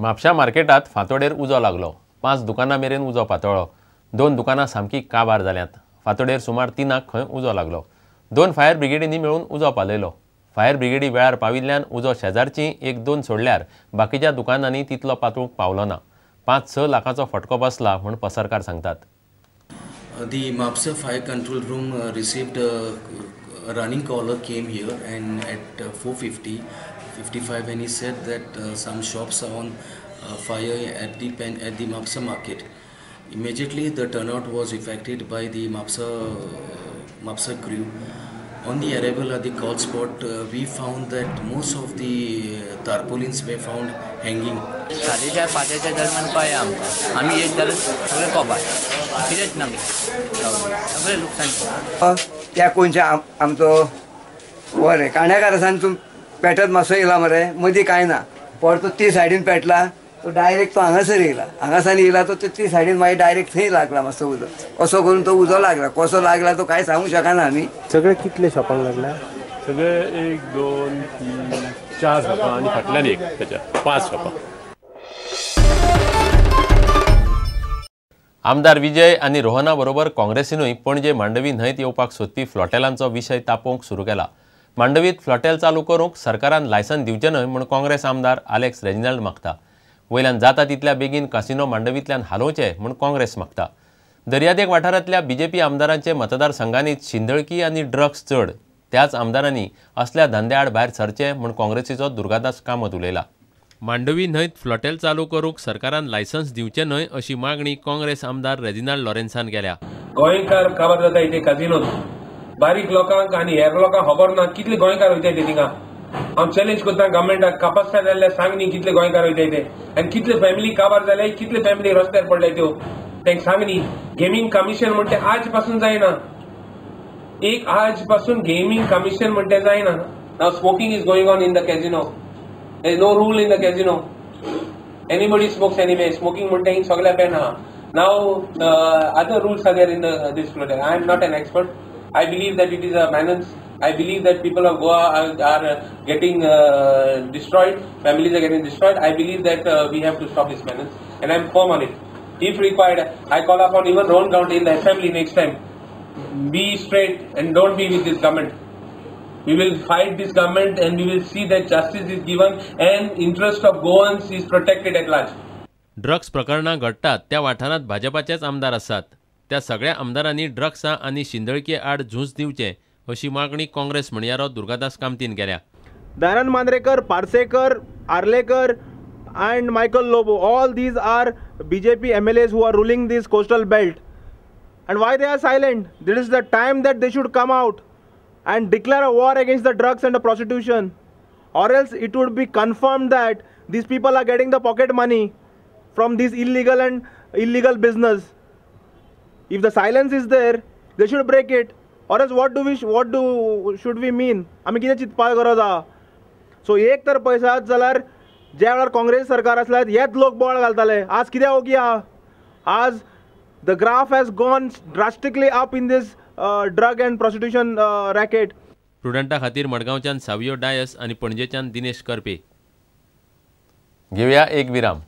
म्हापशा मार्केटात फांतोडेर उजो लागलो. 5 दुकानां मेरेन उजो पातळ्ळो. 2 दुकानां सामकी काबार जाल्यांत. फांतोडेर सुमार 3 खंय उजो लागलो. 2 फायर ब्रिगेडींनी मेळून उजो पालयलो. फायर ब्रिगेडी वेळार पाविल्ल्यान उजो शेजारची 1-2 सोडल्यार बाकीच्या दुकानांनी तितलो पातळूंक पावलो ना. 5-6 लाखांचो फटको बसला म्हूण पसरकार सांगतात. The Mapsa Fire Control Room received a running caller came here and at 4:55 and he said that some shops are on fire at the Mapsa market. Immediately the turnout was effected by the Mapsa crew. On the arrival at the call spot, we found that most of the tarpaulins were found hanging. 4:30-5 दरम्यान कळ्ळें आमकां आमी एक जाल्यार सगळें कोबार कितेंच ना, सगळें लुकसाण. त्या कोणच्या आमचो बरें काणेकारासान तूं पेटत मातसो येयला मरे, मदीं कांय ना, परतो ती सायडीन पेटला तो डायरेक्ट तो हांगासर येयला, हांगासर येयला तो ती सायडीन मागीर डायरेक्ट थंय लागला मातसो उजो, असो करून तो उजो लागला. कसो लागला तो कांय सांगूंक शकना आमी. सगळे कितले शॉपांक लागला? सगळे 1, 2, 3, 4 शॉपां आनी फाटल्यान एक, त्याच्या 5 शॉपां. आमदार विजय आनी रोहना बरोबर काँग्रेसीनूय पणजे मांडवी न्हंयत येवपाक सोदपी फ्लॉटेलांचो विशय तापोवंक सुरू केला. मांडवीत फ्लॉटेल चालू करूंक सरकारान लायसन दिवचें न्हय म्हूण काँग्रेस आमदार आलेक्स रेजिनाल्ड मागता. वयल्यान जाता तितल्या बेगीन कासिनो मांडवींतल्यान हालोवचे म्हूण काँग्रेस मागता. दर्यादेग वाठारांतल्या बीजेपी आमदारांचे मतदारसंघांनी शिंदळकी आनी ड्रग्स चड, त्याच आमदारांनी असल्या धंद्या आड भायर सरचे म्हूण काँग्रेसीचो दुर्गादास कामत उलयला. मांडवी न्हंयत फ्लॉटेल चालू करूंक सरकारान लायसन्स दिवचें न्हय अशी मागणी काँग्रेस आमदार रेजिनाल्ड लॉरेन्सान केल्या. गोंयकार काबार जाता इथे काजिनोत, बारीक लोकांक आनी हेर लोकांक खबर ना कितले गोंयकार वयताय ते थिंगा. हांव चॅलेंज करता गव्हर्मेंटाक, कापास्तार जाल्यार सांग न्ही कितले गोंयकार वयताय ते आनी कितले फॅमिली काबार जाले, कितले फॅमिली रस्त्यार पडले त्यो तांकां सांग न्ही. गेमींग कमिशन म्हणटे आज पासून जायना, एक आज पासून गेमींग कमिशन म्हणटे जायना. Now smoking is going on in the casino. There is no rule in the casino. Anybody smokes anyway. Smoking म्हणटा हिंग सगळ्या बॅन आहा. Now other rules are there in this floater. I am not an expert. I believe that it is a menace. I believe that people of Goa are getting destroyed. Families are getting destroyed. I believe that we have to stop this menace, and I am firm on it. If required, I call upon even Rohan County in the assembly next time. Be straight and don't be with this government. We will fight this government and we will see that justice is given and interest of Goans is protected at large. Drugs प्रकरणां घडटात त्या वाठारांत भाजपाचेच आमदार आसात. त्या सगळ्या आमदारांनी ड्रग्सां आनी शिंदळके आड झूज दिवचें अशी मागणी काँग्रेस म्हणयारो दुर्गादास कामतीन केल्या. Dayanand Mandrekar, Parsekar, Arlekar and Michael Lobo, all these are BJP MLAs who are ruling this coastal belt. And why they are silent? This is the time that they should come out and declare a war against the drugs and the prostitution, or else it would be confirmed that these people are getting the pocket money from this illegal and illegal business. If the silence is there, they should break it, or else what should we mean? आमी कितें चिंतपाक गरज आहा? So एक तर पळयसात जाल्यार ज्या वेळार काँग्रेस सरकार आसल्यार हेच लोक बोवाळ घालताले. आज कित्याक ओगी आहा? आज the graph has gone drastically up in this drug and prostitution racket. प्रुडंटा खातीर मडगांवच्यान सावियो डायस आनी पणजेच्यान दिनेश करपे. घेवया एक विराम.